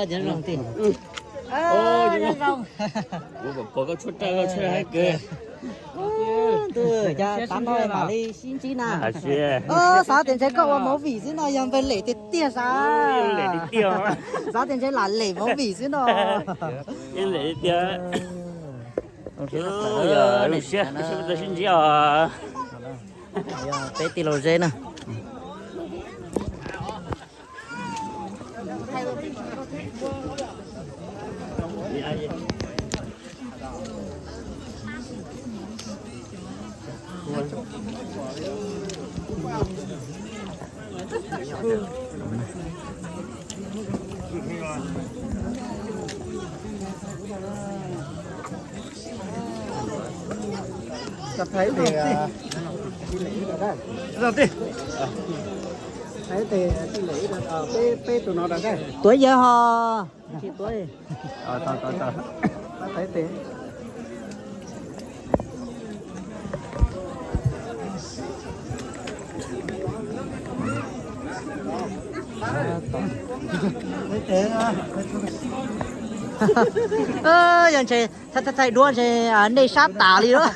Nyob zoo tij. Nyob zoo. Kuv kom koj tshuab raj koj tshuab haib kawg. Ntuj, cas tav no mam li sib ntsib na. Xav tias ntshe koj ua movie xwb no, yog npawg Lem tiag tiag sav. Xav tias ntshe lam Lem movie xwb no. Lem tiag. Zoo siab sib ntsib os. Peb tij laug Zeb na. Thaib tes, tij lem ib rau thaib. Thaib tes, tij lem ib rau, peb, peb tus no rau thaib. Tuav yawg ho. Tsis tuav. Thaib tes. Yog ntshe thaij, thaij, thaij duab ntshe nej sab tas li lawm.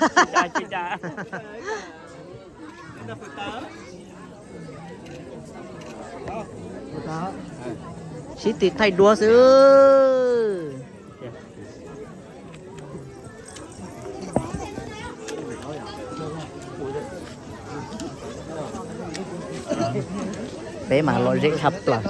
Sib tw thaij duab xwb. Peb mas lom zem tshaj plaws.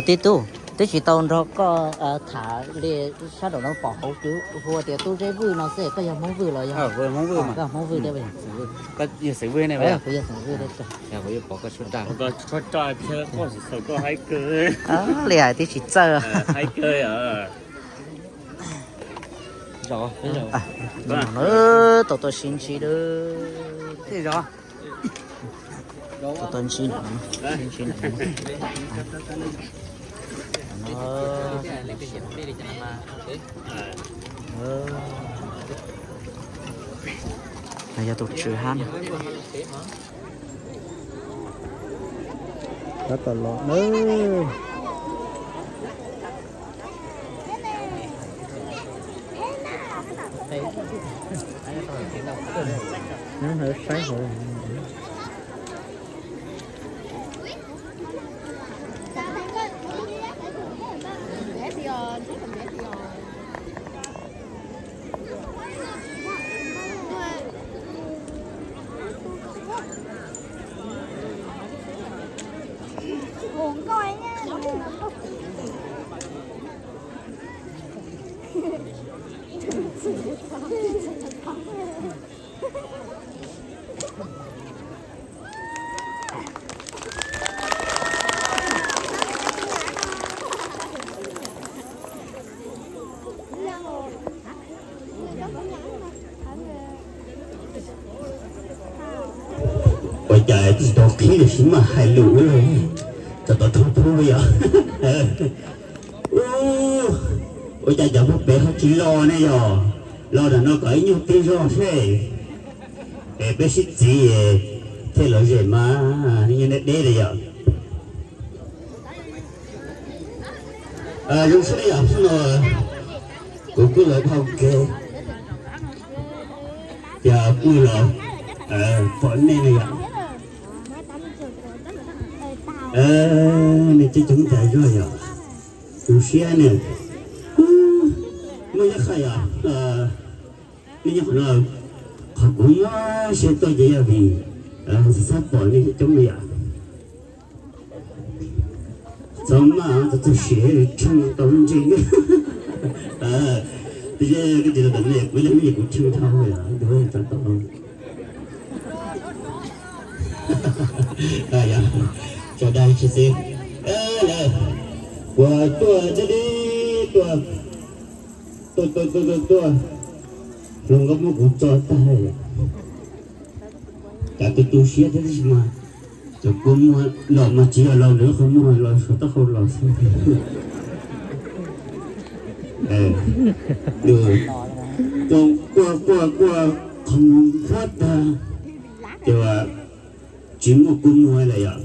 Tij tub, twb tsis tau nrog koj tham li, sab nraum no pom hauv twb hu tias Tub Zeb Vwj no xwb, koj yog Hmoob Vwj los yog? Hmoob Vwj thiab. Kuv yog Xeem Vwj thiab. Pom koj tshuab raj, koj haib kawg. Li hais twb tsis txawj. Haib kawg. Tau tuaj sib ntsib. Tau tuaj ntsib, sib ntsib. No yog tus tswv hab no. Tab tom los na. Saib hauv. Ua cas tsis tau qhib los sis mas hais lus, txog tau thoob pub yom. Ua cas cov pub pem ho tsis los ne yog? Los ntawm no kom ib nyuag tib zog seb, es peb sib txiv thiaj los zem mas nyuag deb deb li yom. Zoo siab yom, no kuv kuj los dhau kev yog kuj los pom nej na yom. Nej coob coob tas zog yom. Zoo siab ne. Muaj ib qho yom, nej nyob qhov no, qhov kuv nyuaj siab tuaj ces yog vim xav xav pom nej coob li yom. Txhob maj, txhob txog siav tsheej tau lub ntsej. Koj tsis tau tawm me nyuam kuv ib leeg me nyuam kuv tshee dhau, tus tau tau. Tso dag tsis xwb. Kuv tuaj deb deb tuaj, tuaj tuaj tuaj tuaj tuaj, hluas nkauj muab kuv tso tag. Cas tu tu siab thiab tab sis mas cov kua muag los mas tsis yog los ntawm lub qhov muag, los saum taub hau los xwb. Quaj quaj quaj qhov muag huab tag, ces tsis muaj kua muag lawm yom.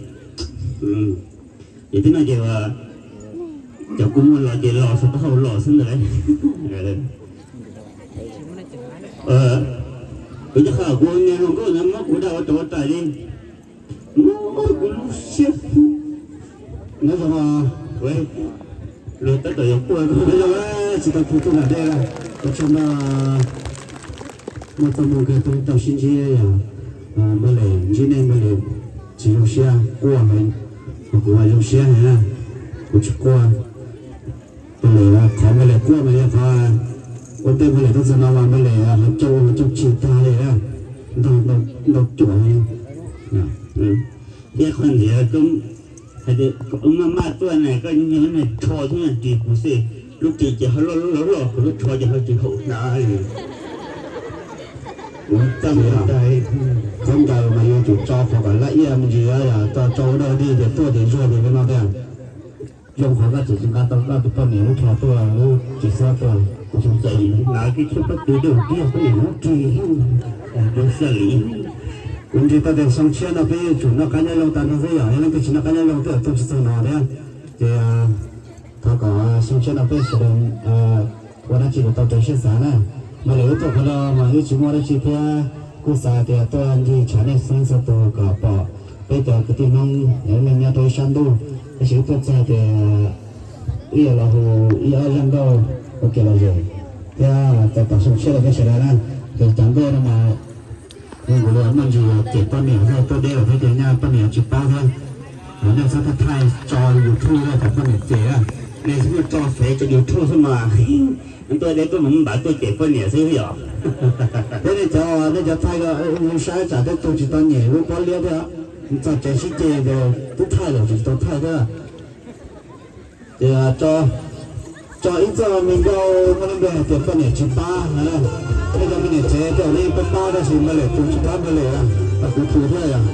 Ces tib no ces cov kua muag los ces los saum taub hau los xwb ntag. Kuv cov qhov kuv niag hluas nkauj ntawd muab kuv dag ua tais ua tais li, muab kuv lub siab. Nyob zoo, luag tab tom yuav quaj, nyob zoo, tsis tau phu tuaj nram dej, ua tsaug ntau. Muaj txoj moo kawg tuaj tau sib ntsib, yog Npawg Lem ntsib nej Npawg Lem tsis zoo siab quaj, ho kuv mas zoo siab heev na, kuv tsis quaj. Npawg Lem, qhov Npawg Lem quaj mas yog qhov ua ntej Npawg Lem tuaj txog no mas Npawg Lem ho coob ho coob tsis tag li, ntau ntau cuam li. Thiab qhov ntxiv, hais tias maj maj tuaj na, koj nyiag lub niag rho thiab ris kuv xwb, lub ris ces ho loj loj loj, kuv lub rho ces ho tsis haum hnav li. Kuv txaj muag tag, khaub ncaws mas yuav tsum tso qhov kom laj iaj me ntsis, tso ua dog dig ces tuaj ces zuag li no tiag. Zoo qhov koj tseem nqa tau koj tus poj niam lub rho tuaj, lub tsis xob tuaj, kuv xyov txawm hnav kiag tshuaj pob tw rau kiag poj niam muab ris, zoo xwb li. Kuv ntseeg tau tias xyoo tshiab no peb yuav tsum noj qab nyob zoo tag nrho xwb, yog leej twg tsis noj qab nyob zoo twb tuaj tsis txog no thiab. Ces thov kom xyoo tshiab no peb sawv daws ua dab tsi kom tau raws siab xav na. Mas lawv wb tuaj qhov no mas wb tsis muaj dab tsi thiab, kuj xav tias tuaj ncig tshav nej xeeb txhua tus kom pom peb cov kwv tij Hmoob neej nyob rau ib sab ntuj, tab sis wb tuaj txog tias wb yuav los hu ib ob zaj nkauj ua kev lom zem thiab tau tom xyoo tshiab rau peb sawv daws na. Ces cov nkauj no mas kuv li muaj ntsis cem poj niam thiab, tuaj deb lawm thiab ces nyaj poj niam tsis paub thiab. Nej txhob thaij thaij tso YouTube na, cov poj niam cem na. Nej txhob muaj tso Fev tso YouTube xwb mas, tuaj deb tuaj mus npav tuaj cem poj niam xwb yom. Thiab nej cov, nej cov thaij zoo saib tsam tej tug tsis tau nyem lub pob liab thiab, txog tsev sib ceg ces twb thaij lawm tsis tau thaij thiab. Ces tso ib txoj me nkauj muaj lub npe hais tias poj niam tsis pab na. Tej cov me niam tsev tej zaum nej pab pab tab sis Npawg Lem tus tsis pab Npawg Lem, kuv tus thiab yom.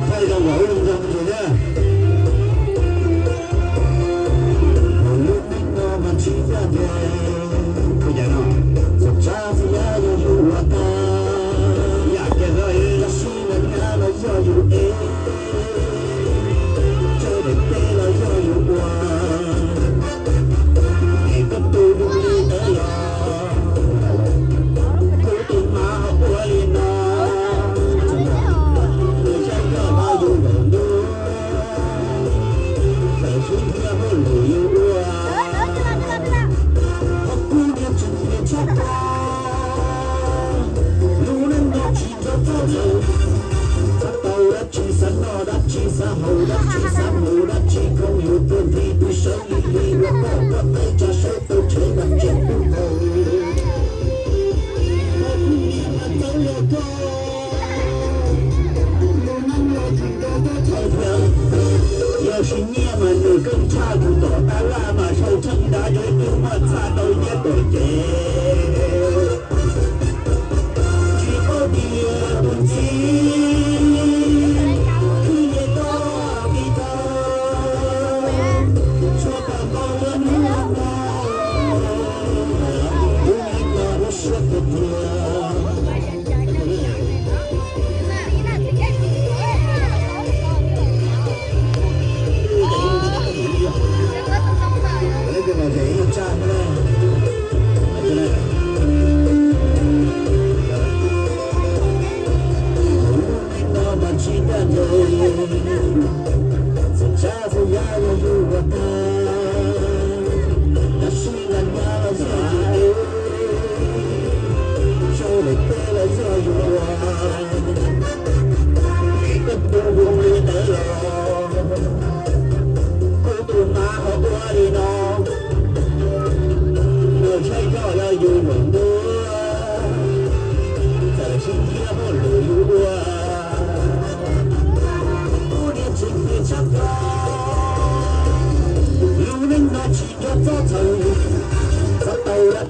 Thaij zoo kom wb zoo zoo thiab. Lub neej no mas tsis yog tias txhua tsav txhua yam yog yus ua tag, yam kiag los yog sib los nyab los yog yus ev, tsev daim teb los yog yus ua, es koj tu yus li ntawd los kuv tus mas ho ua li no, nws saib koj los yus nkaus ntuj, txawm xub ntiag hauj lwm yus ua, ho kuj niaj tsis ntiag tshaj plaws, lub neej no tsis nco txoj lawm, xav tau dab tsi xav noj dab tsi xav haus dab tsi xav mus dab tsi khoom yus tuaj nthi pw sawv li li ua poj koj qe tsa sawv tau tsheb nram tsev pub tau. Yog tsis nyiaj mas nws keej tshaj kuv tom tab laj mas sau tsheej dab cov ib tug muaj txaj tau nyiaj tom cev. Tsis paub tias tus txiv twb nce toj ti tau, tsuas pom npaum li hnub no, hnub no lub siab tiag tiag.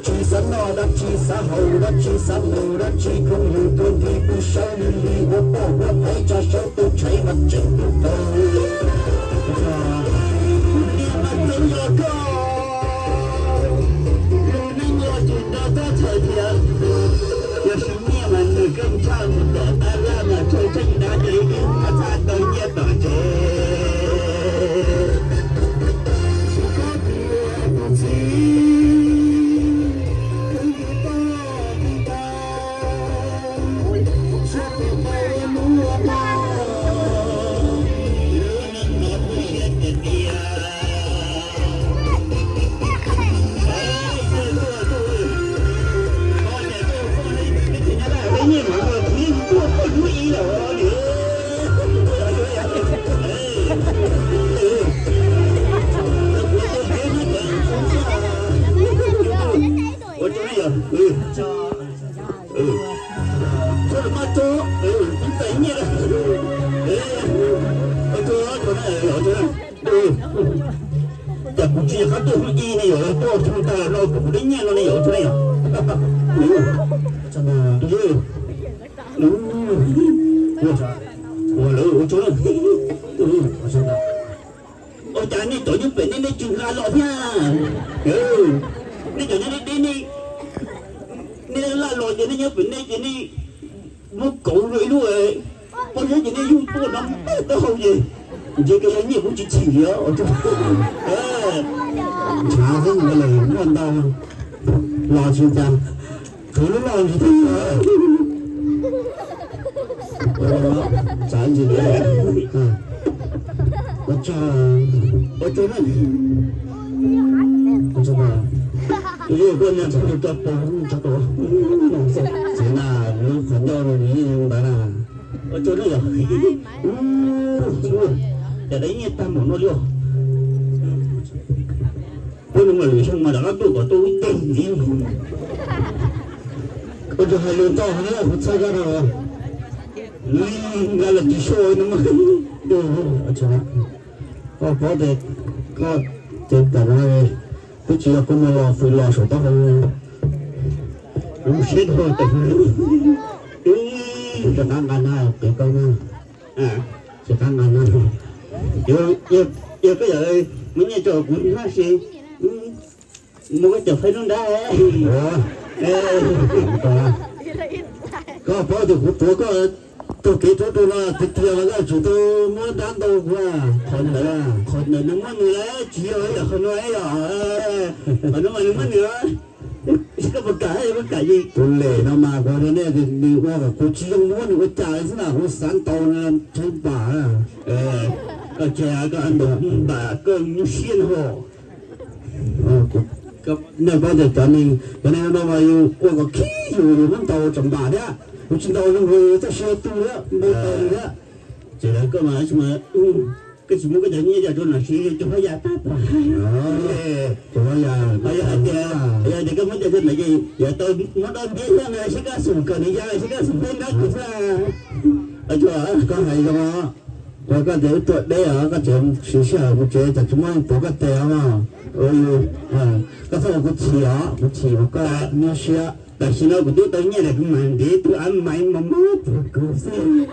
Tsis xav noj dab tsi, xav haus dab tsi, xav mus dab tsi, koom yus tuaj nti pw saib li li, ua poj ua pheej tsa saib tus tshais mas tseem tus tau. Niag mas txeev los koj, lub neej los tsis nrog txoj chaw thiab. Yog siv nyiaj mas nws koj ntshaj mus tom tab laj mas tshaj tseeb dab tsi, ib hnub txhaj tau nyiaj tom tsev. Ua tsaug na yog. Tsuav lawm maj tso, ib tais nyiaj. Ua tsaug, ua tsaug na, ua tsaug na. Cas kuv tsis yog qab tuaj hnub ib ne yom, tuaj txog tag no kuv kuv deb nyiaj no ne yom, ua tsaug na yom. Ua lawm, ua tsaug na. Ua cas nej cov nyob pem nej, nej tsis nqa los thiab? Nej cov nyob deb deb, nej laj los ces nej nyob pem nej ces nej muab kauv rau ib lub pob zeb ces nej yug tuaj no taub hau ces ntshe koj yog nyiaj kuv tsis chim li os. Ntshav xwb ntag, muaj ntau los tsis cas, khwv lub loj ntsis thiab. Tsav ntsis li. Ua tsaug, ua tsaug na. Ua tsaug, tus yawg koj niag txhob tus tso pog tso tus. Txiv na, lub qhov ncauj no nws yeej ntawd na. Ua tsaug na yog. Cas dab nyiaj tag npaum no li os. Peb nus mas lwm xyoo mas rov qab tuaj kom tau ib teg ntxiv. Ua tsaug hais lus ntau heev na, kuv txhawb koj rau. Nqa los tsis sua no. Koj paub tias koj cev tam no twb tsis yog koj muaj los fws los saum taub hau. Lub siab dhau tawm. Rov qab nqa na, qiv koj na. Rov qab nqa na. Yog koj yam muab nyiaj tso kuv hnab si, muab koj cov faib nruab nrab. Koj paub tias kuv tuav koj taug kev rau rau no tiag tiag los koj tsum tau muab nrab ntau kuv. Qhov ntawd, qhov ntawd nws muab nws lawm, tsis yog yam qhov no yom. Qhov no mas nws muab nws. Koj puas kam, koj kam li tus lem no mas kuv hais rau nej, nws ua kom kuv tsis zoo muab nws ua cas li xwb na, kuv xav ntaus nws tshaib npam. Koj tseg koj ntaus npam koj nyuaj siab no. Nej paub tias cov neeg, cov neeg no mas yus ua kom khib yus, yus muab ntaus tsam npam thiab. Yus tsis ntaus zoo, yus txoj sia tu thiab, npau taws thiab. Ces lawv koj mas, koj tsis muab koj cov nyiaj coj rau nam siv cov phab yam tag tag. Yog hais tias, yog hais tias koj muab cov rau nam ces yuav tau muab dab ntiab thiab na, sib kab xum kom nws ya, sib kab xum peb nrab kuv xwb. Koj hais zoo, koj tias wb tuaj deb os, koj tseem siv sij hawm mus tsev, tsam tsis muaj neeg tuav koj tes os. Koj txhob ua kuv chim os, kuv chim mas koj nyuaj siab. Tam sim no kuv twb tau nyiaj lawm, kuv mam ntiav tus av maiv mos mos rau kuv xwb.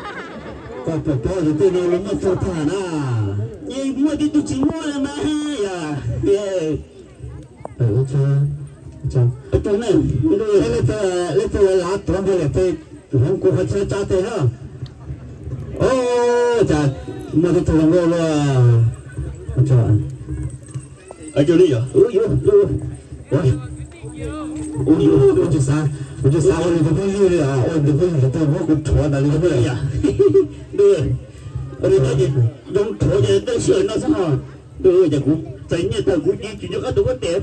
Koj puas paub tias tej no lawv muaj txaus tag na? Yeej muaj tib tug tsis muaj mas yog. Leej twg lav tuav ntiag lawm tej hloov kuv qhov chaw tsa tes na. Ua cas muaj tib tug zoo nkauj luaj. Ua li yog, ua li yog, ua li yog, kuv tsis xav ua nws tus phooj ywg li os, ua nws tus phooj ywg twb muab kuv rhuav tas li. Ua li no ces zoo rhuav ces tej sij hawm no xwb ho. Ces kuv txais nyiaj tag kuv cia tsis nco qab tuav koj tes.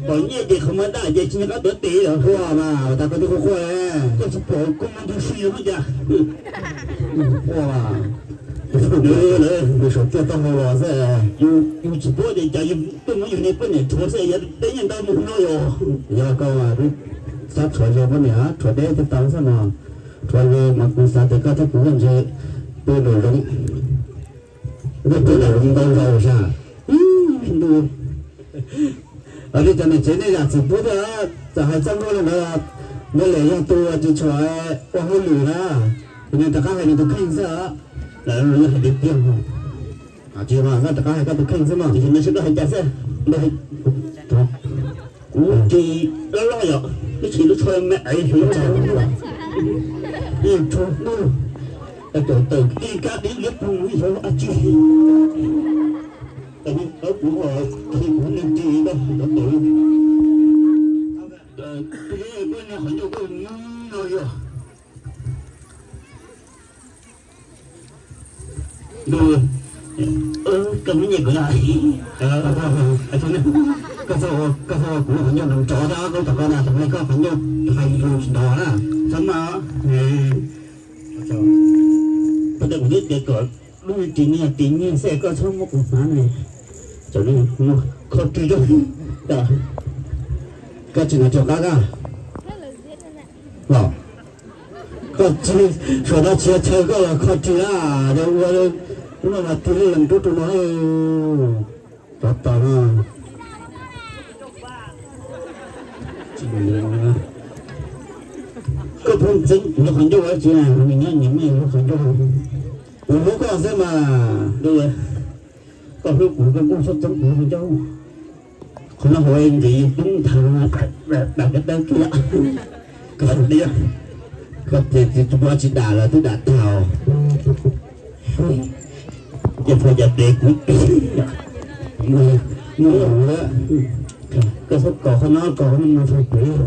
Pom nyiaj ces qhov muag daj ces tsis nco qab tuav tes os. Quaj mas tas koj twb quaj quaj, koj tsis pom koj muaj ntug si no cas. Quaj, nws saum tiaj tau hau los xwb. Yus tsis paub tias cas yus tuaj muab yus niag poj niam rhuav xwb, yog peb nyiaj ntau mus no yog. Yog koj twb txhob rhuav zog poj niam, rhuav deb thiaj tau xwb no. Rhuav zog mas kuv xav tias koj thiab kuv ntshe pw nraum zoov, pw nraum zoov ntau zaus sas. Ntuj, Li cov niam tsev nej zam txim pub thiab, txawm hais txoj nkauj li ntawd, Npawg Liam yog tus tsis tshua ua hauj lwm na, ces nws rov qab hais nws tus kheej xwb. Lawv yog hais tiag tiag, tsis yog mas koj rov qab hais koj tus kheej xwb mas, tiam sis nws sib koj hais cas xwb. Kuv tsis loj loj yom, ib txhis lub tsho me aiv xyov ib tsho hnub, tawm tawm tij kab dib liab ploog xyov ab tsi. Kuv ho khi kuv neeg tsis tau tawm. Koj nyuam qhuav nyuaj no yog. Koj muab nyiaj kuv na. Koj txhob ua kuv qhov ncauj nrov nrov thiab, koj tom koj na, tam no koj qhov ncauj hais lus tsis nrov na. Txhob maj. Pab tas kuv twb tias kom lub ris nyiaj ris nyiaj xwb, koj txhob muab kuv hnav na. Kho ris rau, koj tsis hnav ris qab koj los. Koj tsis, suav no tsis yog chaw koj los kho ris na, ua ub no mas tig lub lees rub rau no. Rov tau no. Koj puas ntxeev kuv lub qhov ncauj dab tsi na, nws nyob nyias muaj lub qhov ncauj. Kuv hlub koj xwb mas. Koj hlub kuv koj kuj txhob ntxeev kuv lub qhov ncauj. Qhov no hauv ntxiv poob nthav, dam koj tawb kiag. Koj tias tsis muaj tsis dam los twb dam tag. Ces pom cas tes kuv tis, muaj, muaj, koj txhob kos qhov no, kos qhov no mus txog kuv.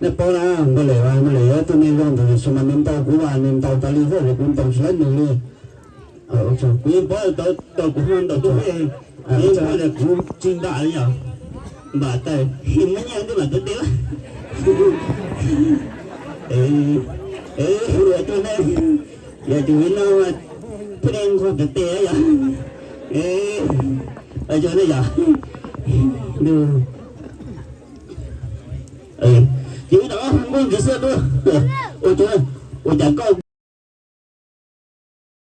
Nej paub na, Npawg Liam, Npawg Liam yog tus neeg zoo ntawd, tiam sis mas nws ntaus kuv mas nws ntaus tas li xwb, kuv ntaus tsis laib nws li. Kuv yeej paub tau kuv ho ntaus tsis laib, kuv yeej paub tias kuv tsis ntam li yom, npam tas muab nyiaj ntawd mam tuav tes. Yog tus ne, yog tus no thiaj li nqog tuav tes yom. Ua tsaug ne yom. Ces wb tau ob hau nkauj ntxiv xwb, ua cas koj